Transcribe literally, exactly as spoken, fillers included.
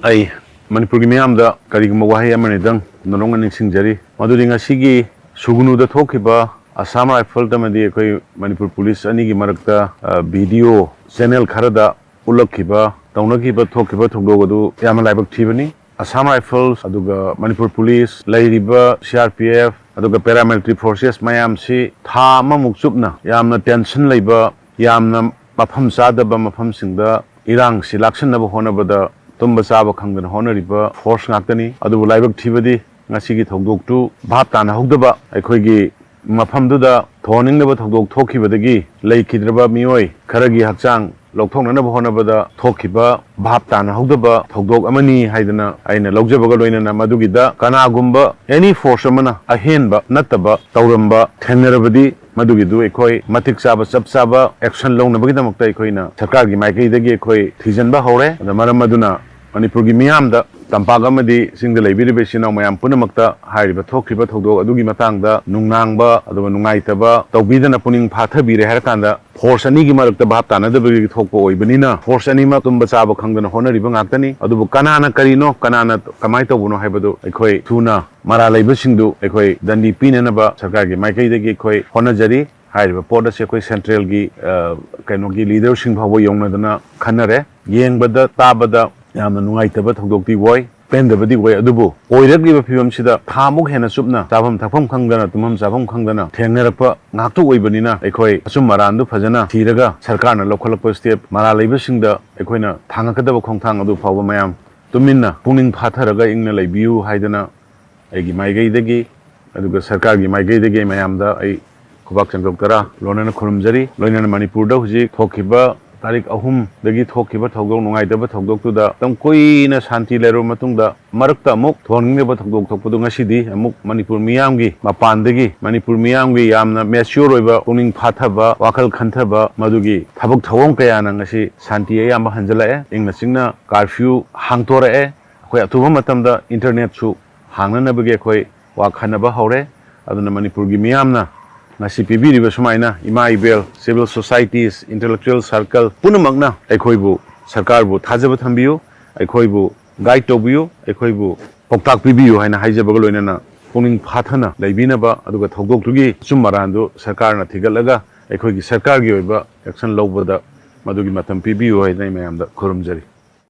ꯑꯩ ꯃꯅꯤꯄꯨꯔꯒꯤ ꯃꯤꯌꯥꯝꯗ ꯀꯔꯤꯒꯨꯝꯕ ꯋꯥꯍꯩ ꯑꯃꯅꯤꯗꯪ ꯅꯣꯡꯅ ꯅꯤꯡꯁꯤꯡꯖꯔꯤ꯫ ꯃꯗꯨꯗꯤ ꯉꯁꯤꯒꯤ ꯁꯨꯒꯅꯨꯗ ꯊꯣꯛꯈꯤꯕ ꯑꯁꯥꯝ ꯔꯥꯏꯐꯜ ꯑꯃꯗꯤ ꯑꯩꯈꯣꯏ ꯃꯅꯤꯄꯨꯔ ꯄꯨꯂꯤꯁ ꯑꯅꯤꯒꯤ ꯃꯔꯛꯇ, ꯑ, ꯚꯤꯗꯤꯑꯣ ꯆꯦꯅꯦꯜ ꯈꯔꯗ ꯎꯠꯂꯛꯈꯤꯕ, ꯇꯧꯅꯈꯤꯕ, ꯊꯣꯛꯈꯤꯕ ꯊꯧꯗꯣꯛ ꯑꯗꯨ ꯌꯥꯝꯅ ꯂꯥꯏꯕꯛ ꯊꯤꯕꯅꯤ꯫ ꯑꯁꯥꯝ ꯔꯥꯏꯐꯜꯁ, ꯑꯗꯨꯒ ꯃꯅꯤꯄꯨꯔ ꯄꯨꯂꯤꯁ, ꯂꯩꯔꯤꯕ ꯁꯤ ꯑꯥꯔ ꯄꯤ ꯑꯦꯐ, ꯑꯗꯨꯒ ꯄꯦꯔꯥꯃꯤꯂꯤꯇꯔꯤ ꯐꯣꯔꯁꯦꯁ ꯃꯌꯥꯝꯁꯤ ꯊꯥ ꯑꯃꯃꯨꯛ ꯆꯨꯞꯅ ꯌꯥꯝꯅ ꯇꯦꯟꯁꯟ ꯂꯩꯕ, ꯌꯥꯝꯅ ꯃꯐꯝ ꯆꯥꯗꯕ ꯃꯐꯝꯁꯤꯡꯗ ꯏꯔꯥꯡꯁꯤ ꯂꯥꯛꯁꯤꯟꯅꯕ ꯍꯣꯠꯅꯕꯗ ꯇꯨꯝꯕ ꯆꯥꯕ ꯈꯪꯗꯅ ꯍꯣꯠꯅꯔꯤꯕ ꯐꯣꯔꯁ ꯉꯥꯛꯇꯅꯤ꯫ ꯑꯗꯨꯕꯨ ꯂꯥꯏꯕꯛ ꯊꯤꯕꯗꯤ ꯉꯁꯤꯒꯤ ꯊꯧꯗꯣꯛꯇꯨ ꯚꯥꯞ ꯇꯥꯅꯍꯧꯗꯕ, ꯑꯩꯈꯣꯏꯒꯤ ꯃꯐꯝꯗꯨꯗ ꯊꯧꯍꯟꯅꯤꯡꯗꯕ ꯊꯧꯗꯣꯛ ꯊꯣꯛꯈꯤꯕꯗꯒꯤ ꯂꯩꯈꯤꯗ꯭ꯔꯕ ꯃꯤꯑꯣꯏ ꯈꯔꯒꯤ ꯍꯛꯆꯥꯡ ꯂꯧꯊꯣꯛꯅꯅꯕ ꯍꯣꯠꯅꯕꯗ ꯊꯣꯛꯈꯤꯕ ꯚꯥꯞ ꯇꯥꯅꯍꯧꯗꯕ ꯊꯧꯗꯣꯛ ꯑꯃꯅꯤ ꯍꯥꯏꯗꯅ ꯑꯩꯅ ꯂꯧꯖꯕꯒ ꯂꯣꯏꯅꯅ, ꯃꯗꯨꯒꯤꯗ ꯀꯅꯥꯒꯨꯝꯕ ꯑꯦꯅꯤ ꯐꯣꯔꯁ ꯑꯃꯅ ꯑꯍꯦꯟꯕ ꯅꯠꯇꯕ ꯇꯧꯔꯝꯕ ꯊꯦꯡꯅꯔꯕꯗꯤ, ꯃꯗꯨꯒꯤꯗꯨ ꯑꯩꯈꯣꯏ ꯃꯇꯤꯛ ꯆꯥꯕ, ꯆꯞ ꯆꯥꯕ ꯑꯦꯛꯁꯟ ꯂꯧꯅꯕꯒꯤꯗꯃꯛꯇ ꯑꯩꯈꯣꯏꯅ ꯁꯔꯀꯥꯔꯒꯤ ꯃꯥꯏꯀꯩꯗꯒꯤ ꯑꯩꯈꯣꯏ ꯊꯤꯖꯤꯟꯕ ꯍꯧꯔꯦ꯫ ꯑꯗ ꯃꯔꯝ ꯑꯗꯨꯅ ꯃꯅꯤꯄꯨꯔꯒꯤ ꯃꯤꯌꯥꯝꯗ, ꯇꯝꯄꯥꯛ ꯑꯃꯗꯤ ꯆꯤꯡꯗ ꯂꯩꯕꯤꯔꯤꯕ ꯏꯆꯤꯟ ꯏꯅꯥꯎ ꯃꯌꯥꯝ ꯄꯨꯝꯅꯃꯛꯇ ꯍꯥꯏꯔꯤꯕ ꯊꯣꯛꯈꯤꯕ ꯊꯧꯗꯣꯛ ꯑꯗꯨꯒꯤ ꯃꯇꯥꯡꯗ ꯅꯨꯡꯅꯥꯡꯕ ꯑꯗꯨꯒ ꯅꯨꯡꯉꯥꯏꯇꯕ ꯇꯧꯕꯤꯗꯅ ꯄꯨꯛꯅꯤꯡ ꯐꯥꯊꯕꯤꯔꯦ ꯍꯥꯏꯔꯀꯥꯟꯗ, ꯐꯣꯔꯁ ꯑꯅꯤꯒꯤ ꯃꯔꯛꯇ ꯚꯥꯞ ꯇꯥꯅꯗꯕꯒꯤ ꯊꯣꯛꯄ ꯑꯣꯏꯕꯅꯤꯅ, ꯐꯣꯔꯁ ꯑꯅꯤꯃꯛ ꯇꯨꯝꯕ ꯆꯥꯕ ꯈꯪꯗꯅ ꯍꯣꯠꯅꯔꯤꯕ ꯉꯥꯛꯇꯅꯤ꯫ ꯑꯗꯨꯕꯨ ꯀꯅꯥꯅ ꯀꯔꯤꯅꯣ, ꯀꯅꯥꯅ ꯀꯃꯥꯏꯅ ꯇꯧꯕꯅꯣ ꯍꯥꯏꯕꯗꯨ ꯑꯩꯈꯣꯏ ꯊꯨꯅ ꯃꯔꯥꯜ ꯂꯩꯕꯁꯤꯡꯗꯨ ꯑꯩꯈꯣꯏ ꯗꯟꯗꯤ ꯄꯤꯅꯅꯕ ꯁꯔꯀꯥꯔꯒꯤ ꯃꯥꯏꯀꯩꯗꯒꯤ ꯑꯩꯈꯣꯏ ꯍꯣꯠꯅꯖꯔꯤ꯫ ꯍꯥꯏꯔꯤꯕ ꯄꯣꯠ ꯑꯁꯤ ꯑꯩꯈꯣꯏ ꯁꯦꯟꯇ꯭ꯔꯦꯜꯒꯤ, ꯑ, ꯀꯩꯅꯣꯒꯤ ꯂꯤꯗꯔꯁꯤꯡ ꯐꯥꯎꯕ ꯌꯧꯅꯗꯅ ꯈꯟꯅꯔꯦ꯫ ꯌꯦꯡꯕꯗ, ꯇꯥꯕꯗ ꯌꯥꯝꯅ ꯅꯨꯡꯉꯥꯏꯇꯕ ꯊꯧꯗꯣꯛꯇꯤ ꯑꯣꯏ, ꯄꯦꯟꯗꯕꯗꯤ ꯑꯣꯏ꯫ ꯑꯗꯨꯕꯨ ꯑꯣꯏꯔꯛꯂꯤꯕ ꯐꯤꯕꯝꯁꯤꯗ ꯊꯥ ꯃꯨꯛ ꯍꯦꯟꯅ ꯆꯨꯞꯅ ꯆꯥꯐꯝ ꯊꯛꯐꯝ ꯈꯪꯗꯅ, ꯇꯨꯝꯐꯝ ꯆꯥꯐꯝ ꯈꯪꯗꯅ ꯊꯦꯡꯅꯔꯛꯄ ꯉꯥꯛꯇ ꯑꯣꯏꯕꯅꯤꯅ, ꯑꯩꯈꯣꯏ ꯑꯆꯨꯝ ꯑꯔꯥꯟꯗꯨ ꯐꯖꯅ ꯊꯤꯔꯒ ꯁꯔꯀꯥꯔꯅ ꯂꯧꯈꯠꯂꯛꯄ ꯁ꯭ꯇꯦꯞ, ꯃꯔꯥꯜ ꯂꯩꯕꯁꯤꯡꯗ ꯑꯩꯈꯣꯏꯅ ꯊꯥꯡꯉꯛꯀꯗꯕ ꯈꯣꯡꯊꯥꯡ ꯑꯗꯨ ꯐꯥꯎꯕ ꯃꯌꯥꯝ ꯇꯨꯃꯤꯟꯅ ꯄꯨꯛꯅꯤꯡ ꯐꯥꯊꯔꯒ ꯏꯪꯅ ꯂꯩꯕꯤꯌꯨ ꯍꯥꯏꯗꯅ ꯑꯩꯒꯤ ꯃꯥꯏꯀꯩꯗꯒꯤ, ꯑꯗꯨꯒ ꯁꯔꯀꯥꯔꯒꯤ ꯃꯥꯏꯀꯩꯗꯒꯤ ꯃꯌꯥꯝꯗ ꯑꯩ ꯈꯨꯕꯥꯛ ꯆꯪꯒꯞ ꯇꯔꯥ ꯂꯣꯟꯅꯅ ꯈꯨꯔꯨꯝꯖꯔꯤ꯫ ꯂꯣꯏꯅꯅ ꯃꯅꯤꯄꯨꯔꯗ ꯍꯧꯖꯤꯛ ꯊꯣꯛꯈꯤꯕ ꯇꯥꯔꯤꯛ ꯑꯍꯨꯝꯗꯒꯤ ꯊꯣꯛꯈꯤꯕ ꯊꯧꯗꯣꯛ ꯅꯨꯡꯉꯥꯏꯇꯕ ꯊꯧꯗꯣꯛꯇꯨꯗ ꯃꯇꯝ ꯀꯨꯏꯅ ꯁꯥꯟꯇꯤ ꯂꯩꯔꯕ ꯃꯇꯨꯡꯗ, ꯃꯔꯛꯇ ꯑꯃꯨꯛ ꯊꯣꯛꯍꯟꯅꯤꯡꯗꯕ ꯊꯧꯗꯣꯛ ꯊꯣꯛꯄꯗꯨ ꯉꯁꯤꯗꯤ ꯑꯃꯨꯛ ꯃꯅꯤꯄꯨꯔ ꯃꯤꯌꯥꯝꯒꯤ ꯃꯄꯥꯟꯗꯒꯤ, ꯃꯅꯤꯄꯨꯔ ꯃꯤꯌꯥꯝꯒꯤ ꯌꯥꯝꯅ ꯃꯦꯆ꯭ꯌꯣꯔ ꯑꯣꯏꯕ, ꯄꯨꯛꯅꯤꯡ ꯐꯥꯊꯕ, ꯋꯥꯈꯜ ꯈꯟꯊꯕ, ꯃꯗꯨꯒꯤ ꯊꯕꯛ ꯊꯧꯑꯣꯡ ꯀꯌꯥꯅ ꯉꯁꯤ ꯁꯥꯟꯇꯤ ꯑꯌꯥꯝꯕ ꯍꯟꯖꯤꯜꯂꯛꯑꯦ꯫ ꯏꯪꯅ ꯆꯤꯛꯅ ꯀꯥꯔꯐ꯭ꯌꯨ ꯍꯥꯡꯗꯣꯔꯛꯑꯦ꯫ ꯑꯩꯈꯣꯏ ꯑꯊꯨꯕ ꯃꯇꯝꯗ ꯏꯟꯇꯔꯅꯦꯠꯁꯨ ꯍꯥꯡꯅꯅꯕꯒꯤ ꯑꯩꯈꯣꯏ ꯋꯥ ꯈꯟꯅꯕ ꯍꯧꯔꯦ꯫ ꯑꯗꯨꯅ ꯃꯅꯤꯄꯨꯔꯒꯤ ꯃꯤꯌꯥꯝꯅ ꯉꯁꯤ ꯄꯤꯕꯤꯔꯤꯕ ꯁꯨꯃꯥꯏꯅ ꯏꯃꯥ ꯏꯕꯦꯜ, civil societies, intellectual circle ꯄꯨꯝꯅꯃꯛꯅ ꯑꯩꯈꯣꯏꯕꯨ, ꯁꯔꯀꯥꯔꯕꯨ ꯊꯥꯖꯕ ꯊꯝꯕꯤꯌꯨ, ꯑꯩꯈꯣꯏꯕꯨ ꯒꯥꯏꯗ ꯇꯧꯕꯤꯌꯨ, ꯑꯩꯈꯣꯏꯕꯨ ꯄꯥꯎꯇꯥꯛ ꯄꯤꯕꯤꯌꯨ ꯍꯥꯏꯅ ꯍꯥꯏꯖꯕꯒ ꯂꯣꯏꯅꯅ ꯄꯨꯛꯅꯤꯡ ꯐꯥꯊꯅ ꯂꯩꯕꯤꯅꯕ, ꯑꯗꯨꯒ ꯊꯧꯗꯣꯛꯇꯨꯒꯤ ꯑꯆꯨꯝ ꯑꯔꯥꯟꯗꯨ ꯁꯔꯀꯥꯔꯅ ꯊꯤꯒꯠꯂꯒ ꯑꯩꯈꯣꯏꯒꯤ ꯁꯔꯀꯥꯔꯒꯤ ꯑꯣꯏꯕ ꯑꯦꯛꯁꯟ ꯂꯧꯕꯗ ꯃꯗꯨꯒꯤ ꯃꯇꯝ ꯄꯤꯕꯤꯌꯨ ꯍꯥꯏꯅ ꯑꯩ ꯃꯌꯥꯝꯗ ꯈꯨꯔꯨꯝꯖꯔꯤ꯫